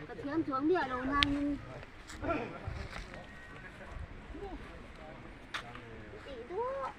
Ka thiam chuang miah lo nangin tih duah.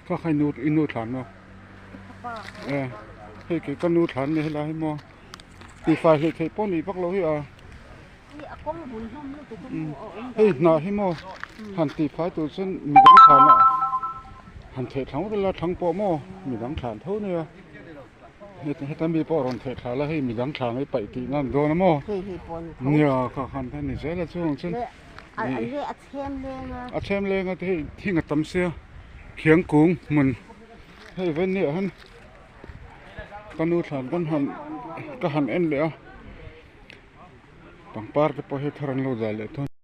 Ka khai nu i nu thlan maw e hei kei ka nu thlan ni helai hi maw tihfai hleih theih pawh ni vak lo hi a hei hnah hi maw han tihfai tur chuan midang thlan ah han theh thlang vek ila thlang pawh maw midang thlan tho nia heta mi pawh rawn theh thla la hei midang thlan hi paih tih na a ni dawn a maw nia kha khan a ni zel a chuang chuan. A chhem leng a te hei thing a tam sia khiang kung hmun hei ven ni ah hian ka nu thlan kan han ka han en leh a pangpar te pawh hi thar an lo dah leh tawh a ni.